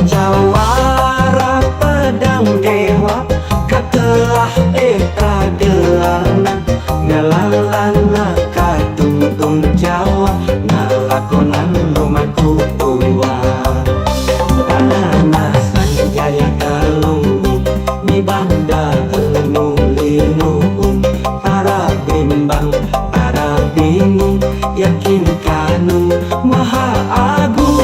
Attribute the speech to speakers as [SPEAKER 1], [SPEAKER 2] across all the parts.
[SPEAKER 1] Jawara pedang dewa katelah eta gelarna ngalalana katungtung Jawa ngalakonan lumaku uwa Tanah Sanjaya Galunggung mibanda enu linuhun para bimbang para bingung yakin kanu Maha Agung.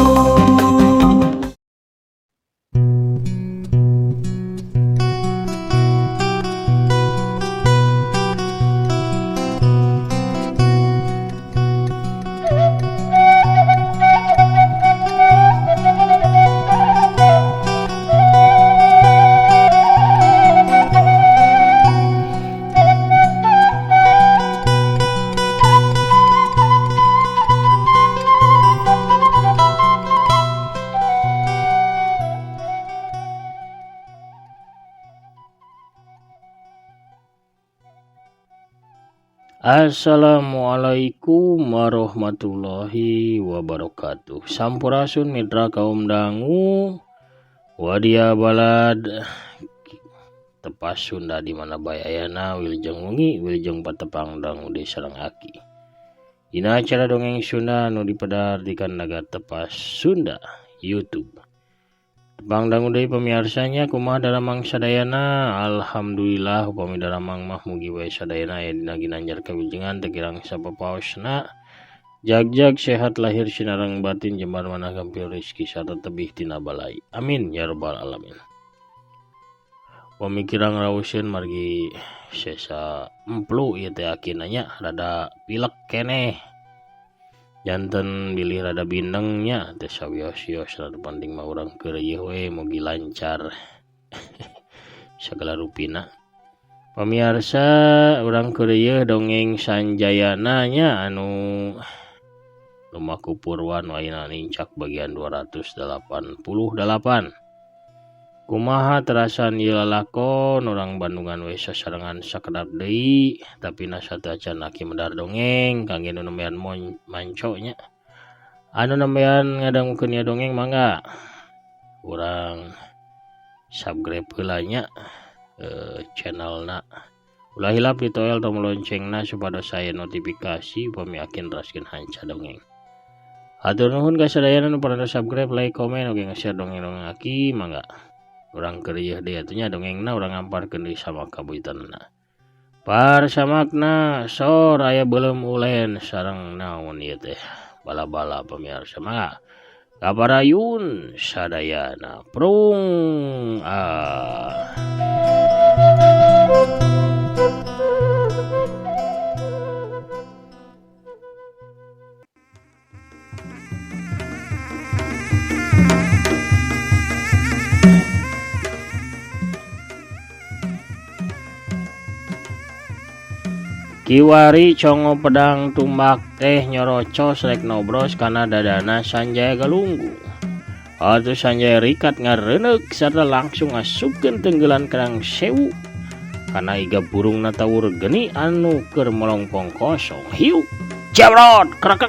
[SPEAKER 2] Assalamualaikum warahmatullahi wabarakatuh. Sampurasun mitra kaum dangu wadia balad tepas Sunda di mana bae ayana wilujeng wengi wilujeng patepang dangu deui sareng aki. Dina acara dongeng Sunda nu dipedar di Kandaga Tepas Sunda YouTube. Tepang dangu deui pamiarsanya kumaha daramang sadayana. Alhamdulillah upami daramang mah mugi wae sadayana aya dina ginanjar kawilujengan teu kirang sapapaosna. Jagjag sehat lahir sinareng batin jembar manah gampil rezeki sarta tebih tina balai. Amin ya rabbal alamin. Pamikirang rauseun margi sesa emplu ieu teh akina nya rada pilek keneh. Janten bilih rada bindeng nya teh sawios-wios rada penting mah urang keur ieu we mugi lancar sagala rupina. Pamiarsa urang keur ieu dongeng Sanjayana nya anu lumaku Purwa nu ayeuna nincak bagian 288. Kumaha terasan ieu lalakon urang Bandungan we sasarengan sakedap deui tapi nasa teu acan aki medar dongeng kangge nu nembean manco nya. Anu nembean ngadangukeun ieu dongeng mangga urang subscribe heula nya channelna. Ulah hilap ditoel tombol loncengna supados aya notifikasi upami akin neraskeun hanca dongeng. Hatur nuhun ka sadayana nu parantos subscribe, like, komen oge nge-share dongeng-dongeng aki mangga. Urang keur ieu deui atuh nya dongengna urang ngamparkeun deui sama kabuyutanna. Parsamakna sor aya beuleum ulen sareng naon ieu teh bala-bala pamiarsa mangga. Kabarayun sadayana prung ah. Kiwari congo pedang tumbak teh nyorocos rek nobros kana dadana Sanjaya Galunggung. Atuh Sanjaya rikat ngareuneuh sarta langsung ngasupkeun tenggelan kerang sewu kana iga burungna tawur geni anu keur melongpong kosong. Hiu jebrot krekek.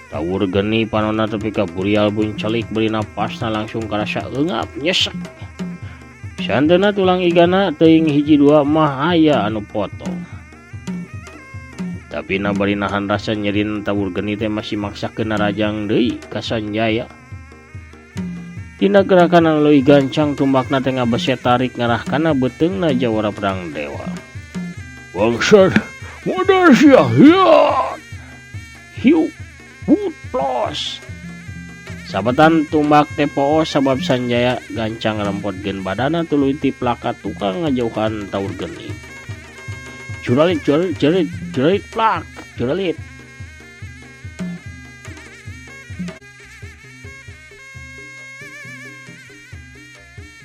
[SPEAKER 2] Tawur geni panonna tepi ka burial buncelik beri napasna langsung karasa eungap nyesek. Santena tulang igana teuing hiji dua mah aya anu potong. Tapi na bari nahan rasa nyerin tawur geni teh masih maksakeun narajang deui ka Sanjaya. Dina gerakan anu leuwih gancang tumbakna teh ngabeset tarik ngarah kana beuteungna jawara pedang dewa. Bangsat, modal sia hiat. Hiu, putlos. Sabetan tumbak teh poos sabab Sanjaya gancang ngarempotkeun badana tuluy tiplaka tukang ngajauhan tawur geni. Juralit, juralit, juralit, juralit, plak, juralit.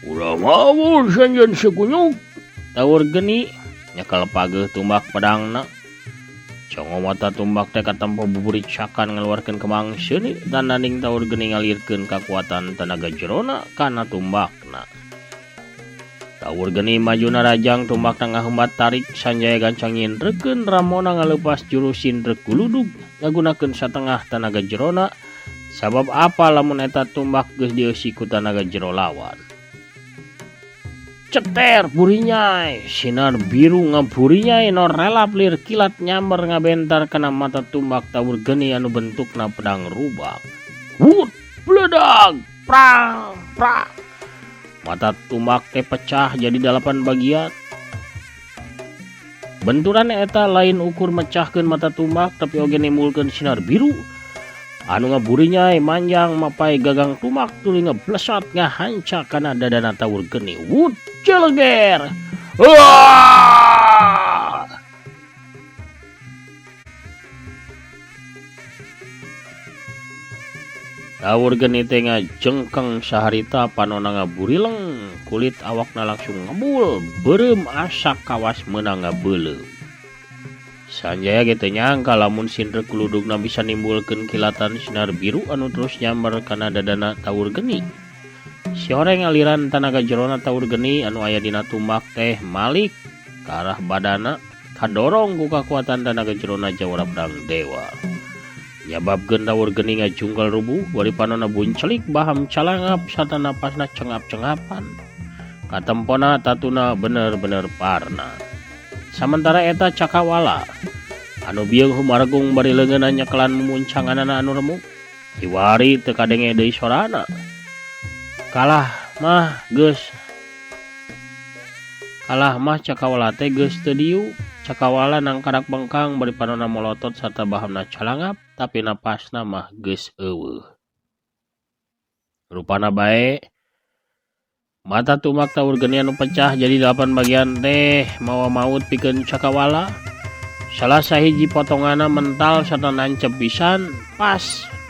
[SPEAKER 2] Ulah mabur sanjan sekunyuk. Tawur geni nyekal pageuh tumbak pedangna. Congo mata tumbak teh katempo buburicakan ngaluarkeun kembang seuni tandanding tawur geni ngalirkeun kakuatan tenaga jerona kana tumbakna. Tawur geni maju narajang tumbakna ngahembat tarik Sanjaya gancang nyindrekeun ramona ngaleupas jurus sindrek guludug ngagunakeun satengah tenaga jerona Sabab apa lamun eta tumbak geus dieusi ku tanaga jero lawan. Ceter burinyai, sinar biru ngaburinyai no relap lir kilat nyamber ngabentar kana mata tumbak tawur geni anu bentukna pedang rubak. Wut, bledag, prang, prang. Mata tumbak teh pecah jadi 8 bagian. Benturan eta lain ukur mecahkeun mata tumbak tapi oge nimbulkeun sinar biru. Anu ngaburinyai manjang mapai gagang tumbak tuluy ngeblesot ngahanca kana dadana tawur geni. Wut, jeleger. Wah! Tawur geni teh ngajengkeng saharita panona ngaburileng, kulit awakna langsung ngebul, beureum asak kawas meunang ngabeuleum. Sanjaya ge teu nyangka lamun sindrek kuludugna bisa nimbulkeun kilatan sinar biru anu terus nyamber kana dadana tawur geni. Si horeng aliran tanaga jerona tawur geni anu aya dina tumbak teh malik ka arah badana kadorong ku kakuatan tanaga jerona jawara pedang dewa. Nyababkeun tawur geni ngajungkel rubuh bari panona buncelik baham calangap sarta napasna cengap-cengapan. Katempona tatuna bener-bener parna. Samentara eta cakawala anu bieung humargung bari leungeunna nyekelan mumuncanganana anu remuk. Kiwari teu kadenge deui sorana. Kalah mah geus. Kalah mah cakawala teh geus teu diuk. Cakawala nangkarak bengkang bari panona molotot sarta bahamna calangap tapi napasna mah geus eueuh. Rupana bae mata tumbak tawur geni anu pecah jadi 8 bagian teh mawa maut pikeun cakawala. Salah sahiji potongana mental sarta nancep pisan pas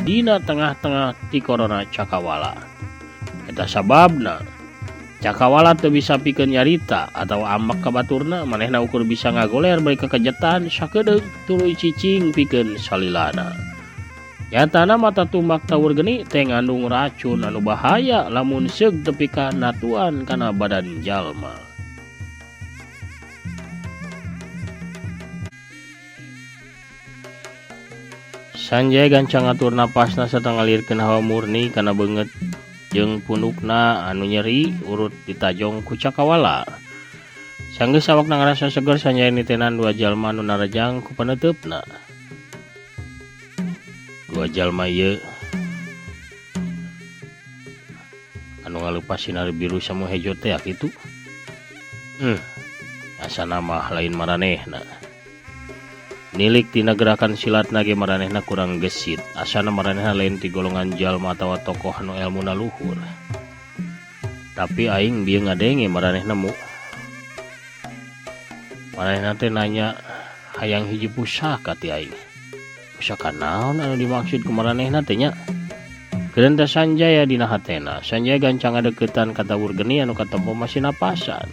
[SPEAKER 2] dina tengah-tengah ti korona cakawala. Eta sababna cakawala teu bisa pikeun nyarita atawa ambek ka baturna, manehna ukur bisa ngagoler bari kekejetan sakedeung tuluy cicing pikeun salilana. Nyatana mata tumbak tawur geni teh ngandung racun anu bahaya lamun seug tepi ka natuan kana badan jalma. Sanjaya gancang ngatur napasna sarta ngalirkeun hawa murni kana beungeut jeung punukna anu nyeri urut ditajong ku cakawala. Sanggeus awakna ngarasa seger, Sanjaya nitenan dua jalma anu narajang ku paneuteup-na. Dua jalma ieu anu ngaleupas sinar biru samu hejo teh kitu. Asana mah lain maranehna. Nilik tina gerakan silatna ge maranehna kurang gesit. Asana maranehna lain ti golongan jalma atawa tokoh anu elmuna luhur. Tapi aing bieu ngadenge maranehna mu. Maranehna teh nanya hayang hiji pusaka ti aing. Pusaka naon anu dimaksud ku maranehna teh nya? Geureuh teh Sanjaya dina hatena. Sanjaya gancang ngadeukeutan ka tawur geni anu katempo masih napasan.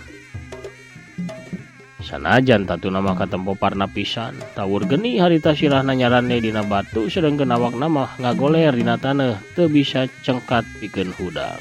[SPEAKER 2] Sanajan tatuna mah katempo parna pisan. Tawur geni harita sirahna nyarande dina batu sedengkeun awakna mah ngagoler dina taneuh teu bisa cengkat pikeun hudang.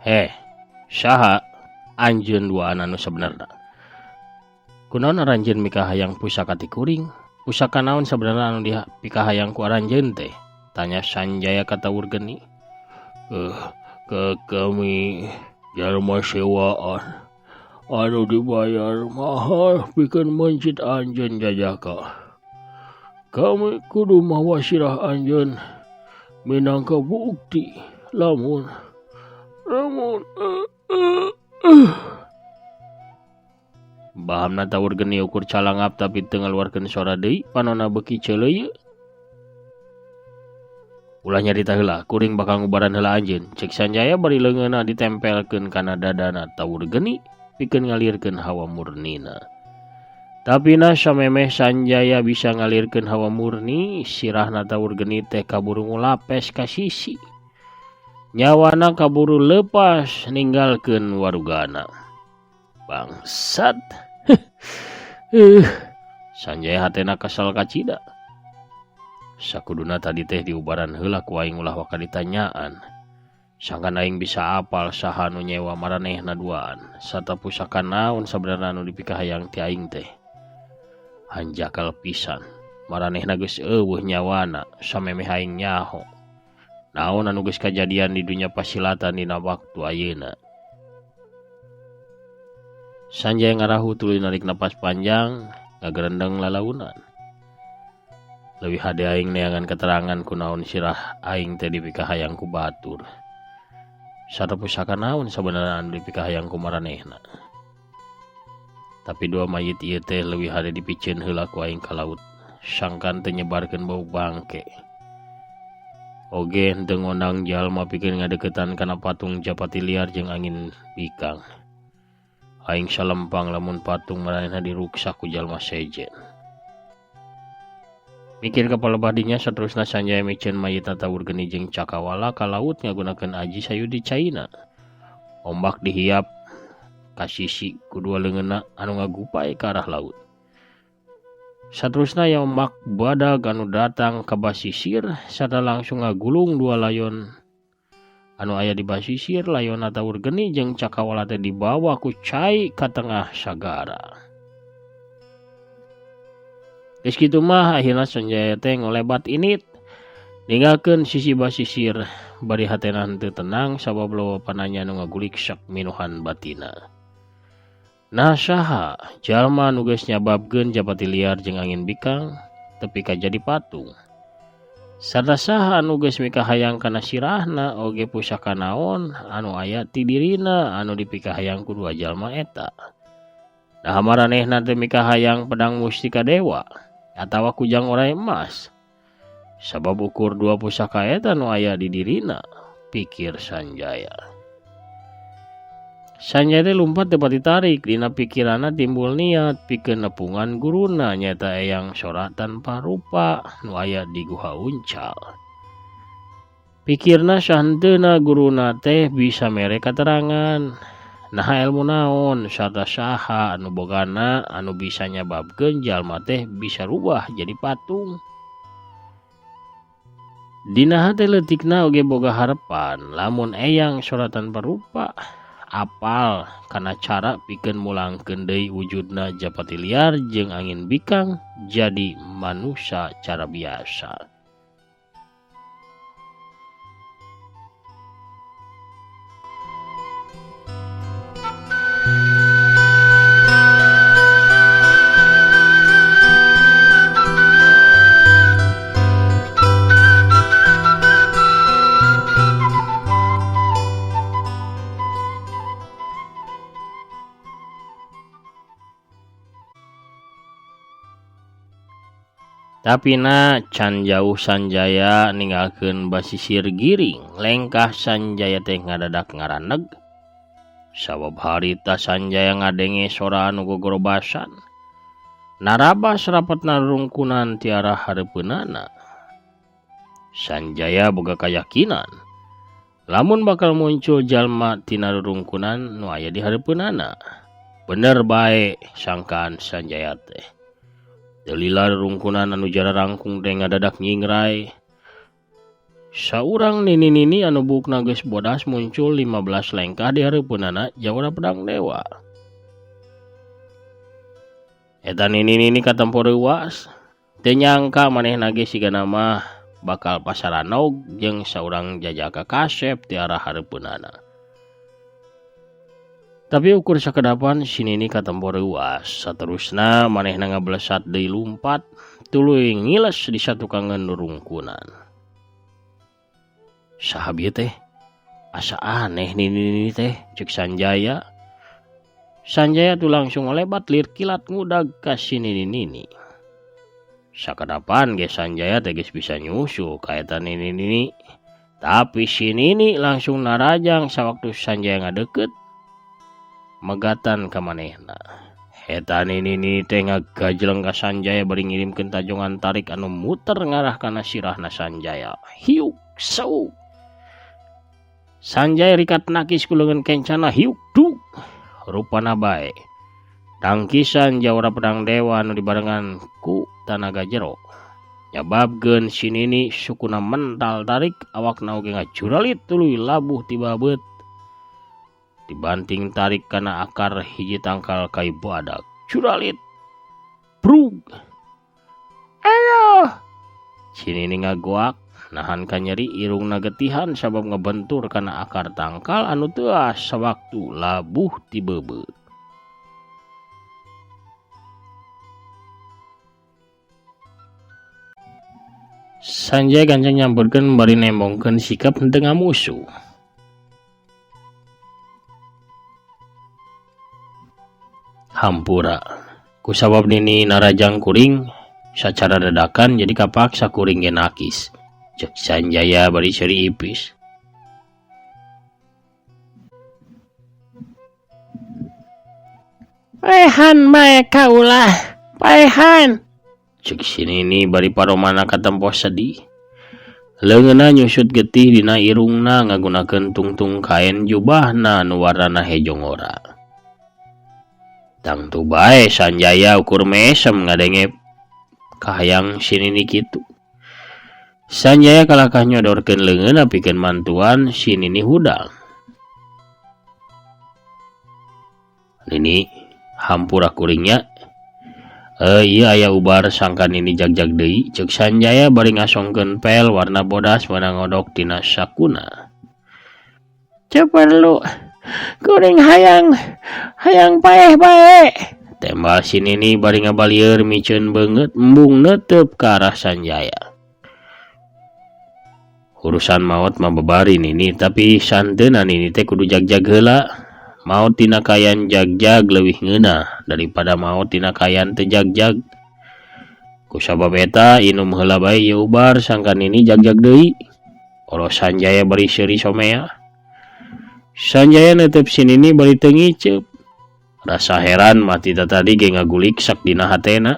[SPEAKER 2] Heh, saha anjeun duaan anu sebenarna? Kunaon aranjeun mikahayang pusaka ti kuring? Pusaka naon sebenarna anu dipikahayang ku aranjeun teh? Tanya Sanjaya ka Tawur Geni. Ke kami jalma sewaan anu dibayar mahal pikeun mencit anjeun jajaka. Kami kudu mawa sirah anjeun minangka bukti lamun lamun. Bahamna Tawur Geni ukur calangap tapi teu ngaluarkeun sora deui, panona beuki ceuleuyeut. Ulah nyarita heula, kuring bakal ngubaran heula anjeun. Cek Sanjaya bari leungeunna ditempelkeun kana dadana Tawur Geni pikeun ngalirkeun hawa murnina. Tapi na samemeh Sanjaya bisa ngalirkeun hawa murni, sirahna Tawur Geni teh kaburu ngulapes ka sisi. Nyawana kaburu lepas ninggalkeun warugana. Bangsat. Sanjaya hatena kesel kacida. Sakuduna tadi teh diubaran heula ku aing ulah waka ditanyaan. Sangkan aing bisa apal saha nu nyewa maranehna duaan. Sarta pusaka naon sabenerna nu dipikahayang ti aing teh. Hanjakal pisan. Maranehna geus eueuh nyawana samemeh aing nyaho. Naon anu geus kajadian di dunya pasilatan dina waktu ayeuna. Sanjaya ngarahu tuluy narik napas panjang, ngagerendeng lalaunan. Leuwih hade aing neangan keterangan kunaon sirah aing teh dipikahayang ku batur. Sarta pusaka naon sabenerna anu dipikahayang ku maranehna. Tapi dua mayit ieu teh leuwih hade dipiceun heula ku aing ka laut, sangkan teu nyebarkeun bau bangke. Oge henteu ngondang jalma pikeun ngadeukeutan kana patung japati liar jeung angin bikang. Aing salempang lamun patung maranehna diruksak ku jalma sejen. Mikir ka palebah dinya saterusna Sanjaya miceun mayitna tawur geni jeung cakawala ka laut ngagunakeun aji sayudi caina. Ombak dihiap ka sisi ku dua leungeunna anu ngagupai ka arah laut. Saterusna aya ombak badag anu datang ka basisir sarta langsung ngagulung dua layon anu aya di basisir. Layonna tawur geni jeung cakawala teh dibawa ku cai ka tengah sagara. Geus kitu mah akhirna Sanjaya teh ngolebat init ninggalkeun sisi basisir bari hatena henteu tenang sabab loba pananya nu ngagulik sak minuhan batina. Nah saha jalma nu geus nyababkeun japati liar jeung angin bikang tepi ka jadi patung. Sarta saha anu geus mikahayang kana sirahna oge pusaka naon anu aya ti dirina anu dipikahayang ku dua jalma eta. Nah maranehna teh mikahayang pedang mustika dewa atawa kujang orai emas. Sabab ukur dua pusaka eta nu aya di dirina, pikir Sanjaya. Sanjaya teh lumpat teu pati tarik, dina pikiranna timbul niat pikeun nepungan guruna nyaeta Eyang Sora Tanpa Rupa nu aya di Guha Uncal. Pikirna sahenteuna guruna teh bisa mere katerangan. Nah ilmu naon sarta saha anu bogana anu bisa nyababkeun jalma teh bisa rubah jadi patung. Dina hate leutikna oge boga harepan lamun Eyang Sora Tanpa Rupa apal kana cara pikeun mulangkeun deui wujudna japati liar jeung angin bikang jadi manusia cara biasa. Tapi na can jauh Sanjaya ninggalkeun basisir giring, lengkah Sanjaya teh ngadadak ngaraneg. Sabab harita Sanjaya ngadenge sora anu gogorobasan. Narabas rapatna rungkunan ti arah hareupeunana. Sanjaya boga kayakinan lamun bakal muncul jalma tina rungkunan nu aya di hareupeunana. Bener bae sangkaan Sanjaya teh. Delila rungkunan anu jararangkung teh ngadadak nyingrai. Saurang nini-nini anu buukna geus bodas muncul 15 lengkah di hareupeunana jawara pedang dewa. Eta nini-nini katempo reuwas, teu nyangka manehna ge sigana mah bakal pasaranog jeung saurang jajaka kasep ti arah hareupeunana. Tapi ukur sakedapan si nini katempo reuwas, saterusna manehna ngablesat deui lumpat tuluy ngiles di satukangeun rungkunan. Saha bieu teh? Asa aneh nini-nini teh, ceuk Sanjaya. Sanjaya tuh langsung ngelebat lir kilat ngudag ka si nini-nini. Sakedapan ge Sanjaya teh geus bisa nyusul ka eta nini-nini. Tapi si nini langsung narajang sawaktu Sanjaya ngadeukeut megatan ka manehna. Eta nini-nini teh ngagajleng ka Sanjaya bari ngirimkeun tajongan tarik anu muter ngarah kana sirahna Sanjaya. Hiuk sauk. Sanjaya rikat nakis ku leungeun kencana hiuk duk. Rupana bae. Tangkisan jawara pedang dewa anu dibarengan ku tanaga jero. Nyababkeun si Nini sukuna mental tarik awakna oge ngajuralit tuluy labuh ti babeut. Dibanting tarik kana akar hiji tangkal kayu badak. Curalit. Brug. Ayo. Si Nini ngagoak nahan kanyeri irungna getihan sabab ngebentur kana akar tangkal anu teuas sawaktu labuh ti beubeut. Sanjaya gancang nyamperkeun bari nembongkeun sikap henteu ngamusuh. Hampura kusabab Nini narajang kuring sacara dadakan jadi kapaksa kuring ge nakis. Cek Sanjaya bari seuri ipis. Paehan bae kaulah, paehan. Cek si Nini bari paromana katempo sedih. Leungeunna nyusut getih dina irungna ngagunakeun tungtung kaen jubahna nu warnana hejo ngora. Tangtu bae Sanjaya ukur mesem ngadenge kahayang si Nini kitu. Sanjaya kalakah nyodorkeun leungeunna pikeun mantuan si Nini hudang. Nini hampura kuringnya. Ieu aya ubar sangka Nini jagjag deui ceuk Sanjaya bari ngasongkeun pel warna bodas meunang ngodok tina sakuna. Teu perlu kuring hayang hayang paeh bae. Tembal si Nini bari ngabalieur miceun beungeut embung neuteup ka arah Sanjaya. Urusan maot mah babari Nini tapi santeuna Nini teh kudu jagjag heula. Maot tina kayan jagjag leuwih ngeunah daripada maot tina kayan teu jagjag. Kusabab eta inum heula bae ieu ubar sangka Nini jagjag deui. Olo Sanjaya bari seuri somea. Sanjaya netep si Nini bari teu ngiceup. Rasa heran mah ti tatadi ge ngagulik sak dina hatena.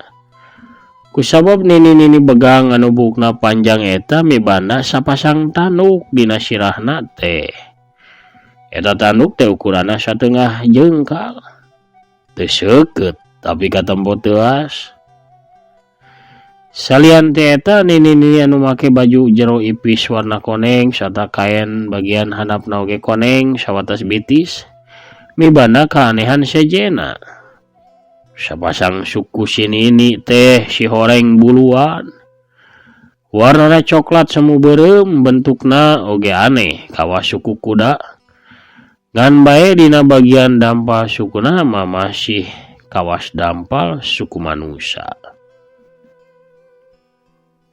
[SPEAKER 2] Kusabab Nini-nini begang anu buukna panjang eta mibanda sapasang tanduk dina sirahna teh. Eta tanduk teh ukuranna satengah jengkal. Teu seukeut tapi katempo teuas. Salian ti eta Nini-nini anu make baju jero ipis warna koneng sarta kaen bagian handapna oge koneng sawatas bitis mibanda kaanehan sejenna. Sapasang suku si Nini teh si horeng buluan. Warnana coklat semu beureum bentukna oge aneh kawas suku kuda. Ngan bae dina bagian dampal sukuna mah masih kawas dampal suku manusa.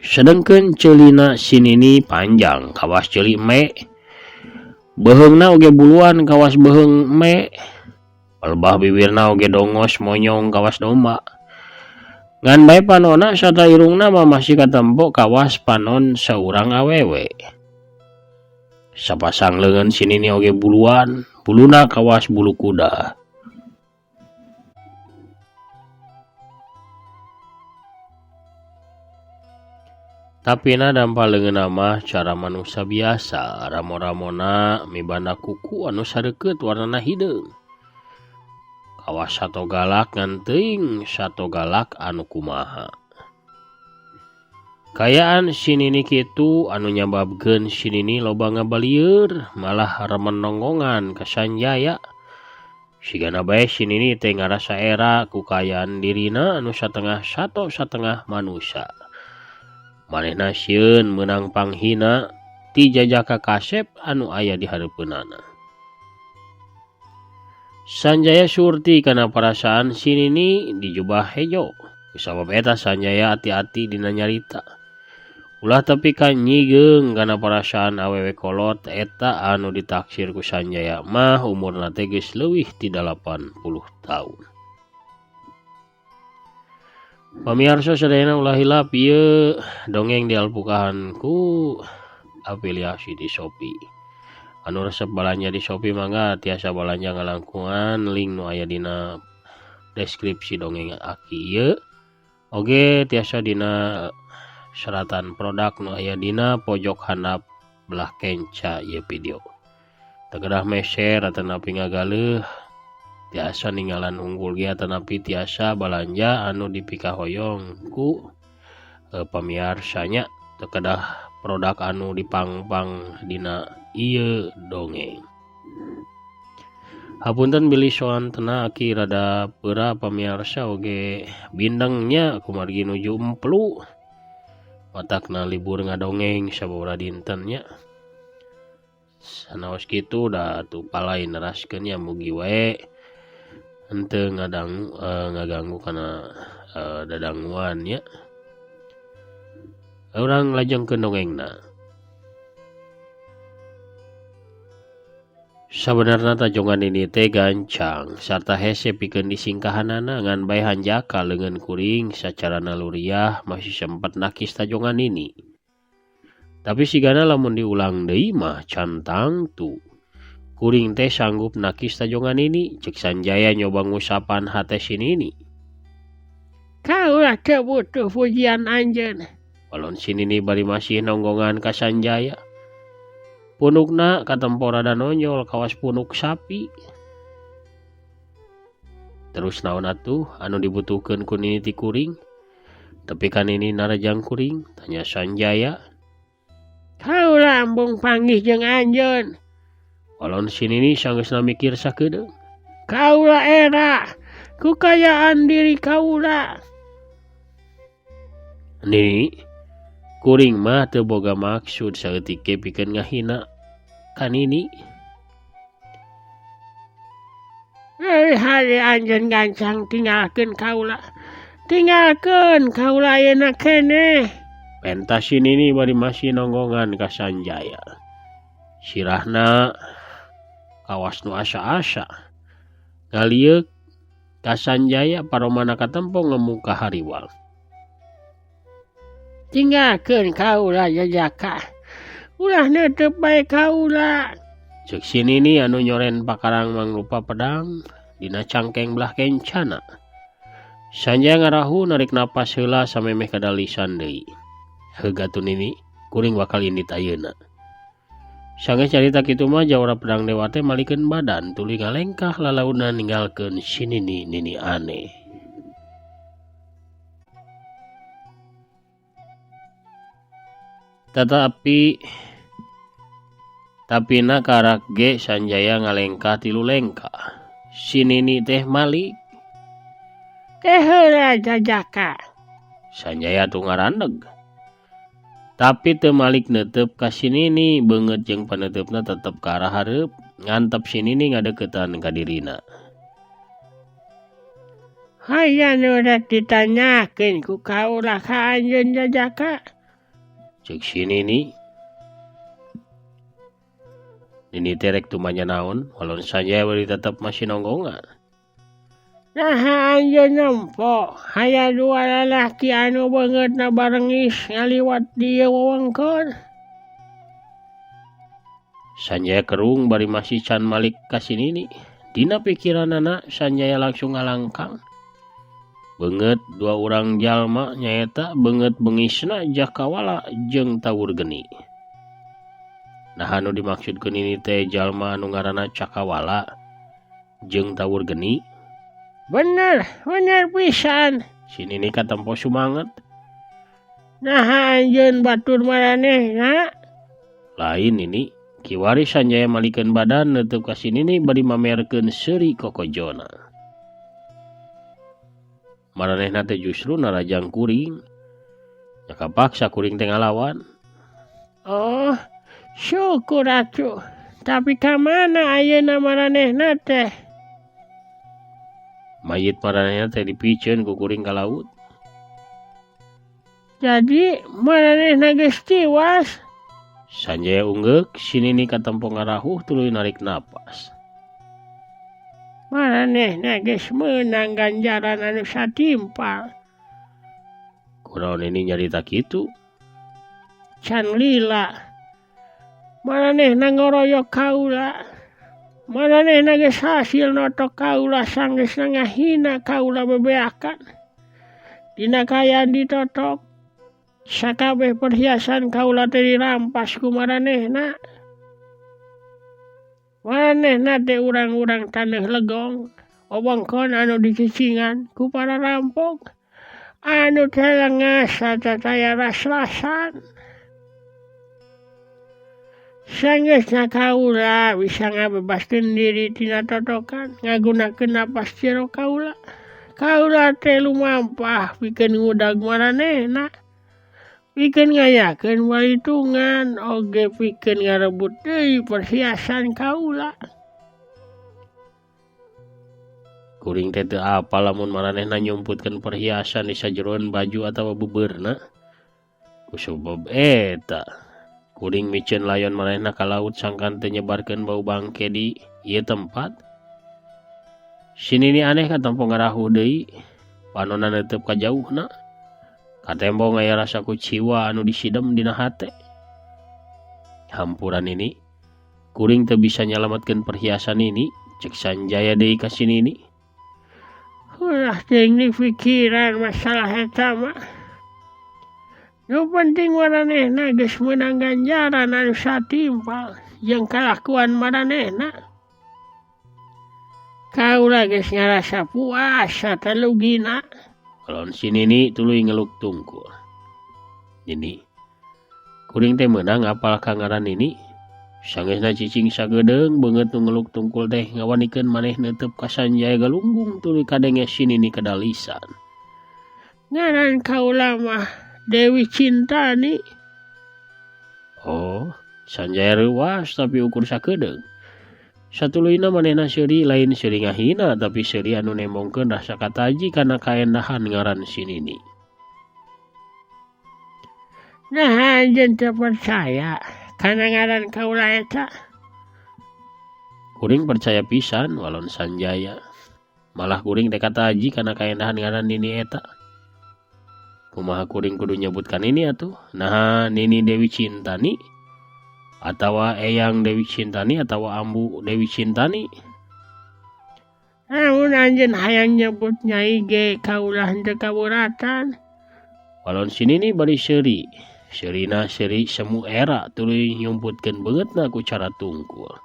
[SPEAKER 2] Sedengkeun ceulina si Nini panjang kawas ceuli me. Beuheungna oge buluan kawas beuheung me. Palebah bibirna oge dongos monyong kawas domba. Ngan bae panonna sarta irungna mah masih katempo kawas panon saurang awewe. Sapasang leungeun si Nini oge buluan, buluna kawas bulu kuda. Tapina dampal leungeunna mah cara manusa biasa, ramo-ramona mibanda kuku anu sareukeut warnana hideung. Kawas sato galak ngan teuing sato galak anu kumaha. Kayaan si Nini kitu anu nyababkeun si Nini loba ngabalieur malah remen nonggongan ka Sanjaya. Sigana bae si Nini teh ngarasa era ku kaayaan dirina anu satengah sato satengah manusa. Manehna sieun meunang panghina ti jajaka kasep anu aya di hareupeunana. Sanjaya surti kana parasaan si Nini dijubah hejo. Kusabab eta Sanjaya ati-ati dina nyarita. Ulah tepi ka nyigeung kana parasaan awewe kolot eta anu ditaksir ku Sanjaya mah umurna teh geus leuwih ti 80 taun. Pamiarsa sadayana ulah hilap ieu dongeng dialpukahan ku afiliasi di Shopee. Anu resep balanja di Shopee mangga tiasa balanja ngalangkungan link nu aya dina deskripsi dongeng aki ieu. Oge tiasa dina seratan produk nu aya dina pojok handap belah kenca ieu video. Teu kedah meser atanapi ngagaleuh Tiasa ninggalan unggul ge atanapi tiasa balanja anu dipikahoyong ku pamiarsa nya teu kedah produk anu dipangpang dina ieu dongeng. Hapunten bilih soantena aki rada peura pamiarsa oge bindeng nya kumargi nuju emplu matakna libur ngadongeng sababaraha dinten nya. Sanaos kitu da atuh palai neraskeun nya mugi wae henteu ngaganggu kana dadanguan nya. Urang lajengkeun dongengna. Sabenerna tajongan nini teh gancang sarta hese pikeun disingkahanana ngan bae hanjaka leungeun kuring sacara naluriah masih sempet nakis tajongan nini. Tapi sigana lamun diulang deui mah can tangtu. Kuring teh sanggup nakis tajongan nini cek Sanjaya nyoba ngusapan hate si nini.
[SPEAKER 3] Kaula teu butuh pujian anjeun.
[SPEAKER 2] Walon si nini bari masih nonggongan ka Sanjaya. Punukna katempo rada nonjol kawas punuk sapi. Terus naon atuh anu dibutuhkeun ku nini ti kuring? Tepi ka nini narajang kuring? Tanya Sanjaya.
[SPEAKER 3] Kaula embung panggih jeung anjeun.
[SPEAKER 2] Walon si nini sanggeusna mikir sakedeung.
[SPEAKER 3] Kaula era ku kayaan diri kaula.
[SPEAKER 2] Nini, kuring mah teu boga maksud saeutik ge pikeun ngahina ka nini.
[SPEAKER 3] Euy hade anjeun gancang tinggalkeun kaula. Tinggalkeun kaula ayeuna keneh.
[SPEAKER 2] Pentas si nini bari masih nonggongan ka Sanjaya. Sirahna kawas nu asa-asa. Ngalieuk ka Sanjaya paromana katempo ngemuka hariwang.
[SPEAKER 3] Tinggalkeun kaula jajaka. Ulah neuteub bae kaula.
[SPEAKER 2] Ceuk si nini anu nyoren pakarang mangrupa pedang dina cangkeng belah kencana. Sanjaya ngarahu narik napas heula samemeh kadalisan deui. Heug atuh nini, kuring bakal indit ayeuna. Sanggeus carita kitu mah jawara pedang dewa teh malikeun badan tuluy ngalengkah lalauna ninggalkeun si nini nini aneh. Tetapi tapina karak ge Sanjaya ngalengkah tilu lengkah. Si nini teh malik.
[SPEAKER 3] Teh heula jajaka.
[SPEAKER 2] Sanjaya tuh ngarandeg. Tapi teu malik neuteup ka si nini, beungeut jeung paneuteup-na tetep ka arah hareup, ngantep si nini ngadeukeutan ka dirina.
[SPEAKER 3] Hayang nu rek ditanyakeun ku kaula ka anjeun jajaka.
[SPEAKER 2] Ceuk si nini. Nini teh rek tumanya naon, walon Sanjaya bari tetep masih nonggongan.
[SPEAKER 3] Naha anjeun nempo, haya dua lalaki anu beungeutna barengis ngaliwat dieu wewengkon.
[SPEAKER 2] Sanjaya kerung bari masih can malik ka si nini. Dina pikiranana Sanjaya langsung ngalangkang. Beungeut dua urang jalma nyaeta beungeut bengisna Jakawala jeung Tawur Geni. Nah anu dimaksudkeun ini teh jalma anu ngaranna Cakawala jeung Tawur Geni.
[SPEAKER 3] Bener, bener pisan.
[SPEAKER 2] Si nini katempo sumanget.
[SPEAKER 3] Naha anjeun batur maranehna?
[SPEAKER 2] Lain ini, kiwari Sanjaya malikeun badan neuteub ka si nini bari mamerkeun seuri kokojona. Maranehna teh justru narajang kuring. Nya kapaksa kuring teh ngalawan.
[SPEAKER 3] Oh, syukur atuh. Tapi ka mana ayeuna maranehna teh?
[SPEAKER 2] Mayit maranehna teh dipiceun ku kuring ka laut.
[SPEAKER 3] Jadi maranehna geus tiwas.
[SPEAKER 2] Sanjaya unggeuk, si nini katempo ngarahuh tuluy narik napas.
[SPEAKER 3] Maranehna geus meunang ganjaran anu satimpal.
[SPEAKER 2] Kunaon ini nyarita kitu?
[SPEAKER 3] Can lila. Maranehna ngoroyok kaula. Maranehna geus hasil notok kaula sanggeusna ngahina kaula bebeakan. Dina kaayaan ditotok. Sakabeh perhiasan kaula teh dirampas ku maranehna. Maranehna teh urang-urang taneuh legong. Wewengkon anu dicicingan ku para rampok anu telengas sarta taya ras-rasan. Sanggeusna kaula bisa ngabebaskeun diri tina totokan ngagunakeun napas jero kaula. Kaula teh lumampah pikeun ngudag maranehna, pikeun ngayakeun balitungan oge pikeun ngarebut deui perhiasan kaula.
[SPEAKER 2] Kuring teh teu apal lamun maranehna nyumputkeun perhiasan di sajeroan baju atawa beubeurna. Kusabab eta kuring miceun layon maranehna ka laut sangkan teu nyebarkeun bau bangke di ieu tempat. Si nini aneh katempo ngarahuh deui, panonna neuteub ka jauhna. Katembong aya rasa kuciwa anu disidem dina hate. Hampura nini, kuring teu bisa nyalametkeun perhiasan nini, cek Sanjaya deui ka si nini.
[SPEAKER 3] Ulah teuing dipikiran masalah eta mah. Nu penting maranehna geus meunang ganjaran anu satimpal jeung kalakuan maranehna. Kaula geus ngarasa puas sarta lugina.
[SPEAKER 2] Kalon si nini tuluy ngeluk tungkul. Nini, kuring teh meunang apal ka ngaran nini. Sangeusna cicing sagedeung beungeut nu ngeluk tungkul teh ngawanikeun maneh neuteub ka Sanjaya Galunggung tuluy kadenge si nini kadalisan.
[SPEAKER 3] Ngaran kaula mah Dewi Cintani.
[SPEAKER 2] Oh, Sanjaya reuas tapi ukur sakedeung. Satuluyna manehna seuri lain seuri ngahina tapi seuri anu nembongkeun rasa kataji kana kaendahan ngaran si nini.
[SPEAKER 3] Nah, anjeun teu percaya kana ngaran kaula eta.
[SPEAKER 2] Kuring percaya pisan walon Sanjaya. Malah kuring teh kataji kana kaendahan ngaran nini eta. Kumaha kuring kudu nyebutkan nini atuh? Naha nini Dewi Cintani atawa Eyang Dewi Cintani atawa Ambu Dewi Cintani.
[SPEAKER 3] Lamun anjeun hayang nyebut nyai ge kaula henteu kaburatan.
[SPEAKER 2] Walon si nini bari seuri. Seurina seuri semu era tuluy nyumputkeun beungeutna ku cara tungkul.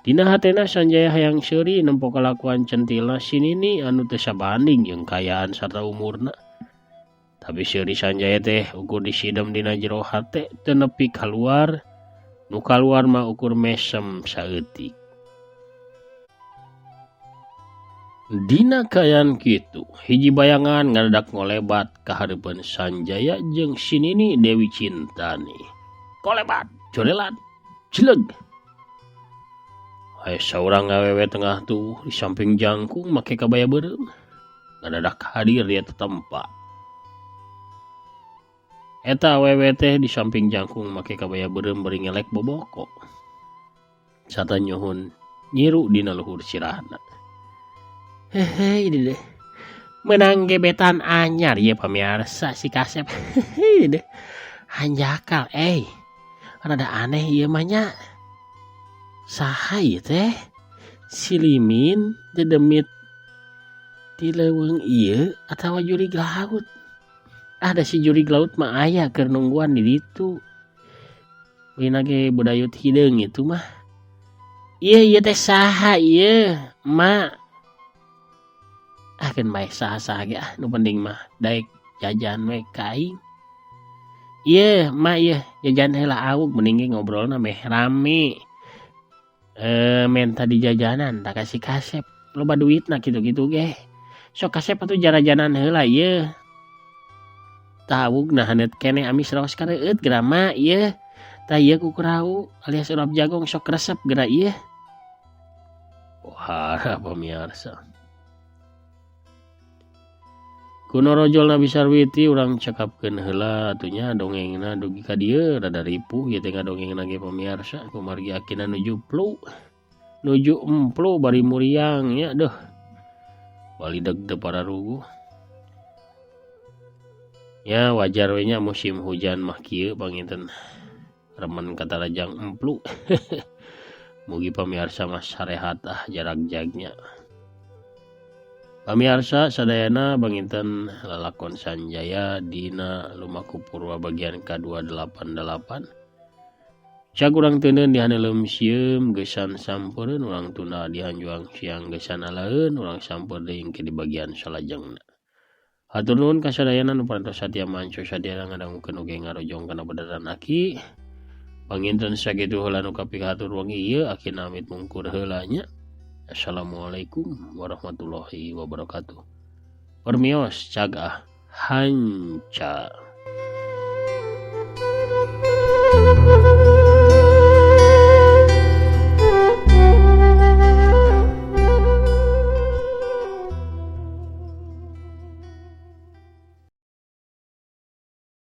[SPEAKER 2] Dina hatena Sanjaya hayang seuri nempo kalakuan centilna si nini anu teu sabanding jeung kaayaan sarta umurna. Tapi seuri Sanjaya teh ukur disidem dina jero hate teu nepi kaluar. Nu kaluar mah ukur mesem saeutik. Dina kaayaan kitu, hiji bayangan ngadadak ngolebat ka hareupeun Sanjaya jeung si nini Dewi Cintani. Kolebat, colelat, cileg. Aya saurang awewe tengah tuh di samping jangkung make kabaya beureum. Ngadadak hadir di eta tempat. Eta awewe teh di samping jangkung make kabaya beureum bari ngelek boboko. Sarta nyuhun nyiru dina luhur sirahna. Hehe ini deh. Menang gebetan anyar ye pamirsa si Kasep. Hehe deh. Hanjakal Rada aneh ieu mah nya. Saha ieu teh? Si Limin dedemit ti leuweung ieu atawa jurig laut. Ada si jurig laut mah aya keur nungguan di ditu. Wina ge budayut hideung itu mah. Ieu ieu teh saha ieu, Mak? Ah keun bae saha-saha ge ah nu penting mah daek jajan we ka aing. Ieu Mak ieu jajan heula aug mending ge ngobrolna meh rame. Menta di jajanan tak kasih Kasep loba duitna kitu-kitu ge. Sok Kasep atuh jarajanan heula ieu. Tawugna haneut keneh amis raos kareueut geura ma ieu. Tah ieu kukurau alias urap jagong sok resep geura ieu. Pohara pamirsa. Kuno rojol Nabi Sarwiti urang cekapkeun heula atuh nya dongengna dugi ka dieu rada ripuh ieu teh ngadongengna ge pamirsa kumargi akina nuju plu nuju emplu bari muriang nya deuh balideg teu pararuguh. Ya wajar we nya musim hujan mah kieu panginten remen katarajang emplu. Mugi pamirsa mah sarehat ah jarak jagnya. Pamirsa sadayana banginten lalakon Sanjaya dina Lumaku Purwa bagian ka-288. Cag urang teuneun di haneuleum sieum geusan sampeureun urang tunda di hanjuang siang geusan alaeun urang sampeur deui engke di bagian salajengna. Hatur nuhun ka sadayana nu parantos satia manco sadayana ngadangukeun oge ngarojong kana bedaran aki. Panginten sakitu heula nu kapikahatur wengi ieu aki namit mungkur heula nya. Assalamualaikum warahmatullahi wabarakatuh. Permios cag ah hanca.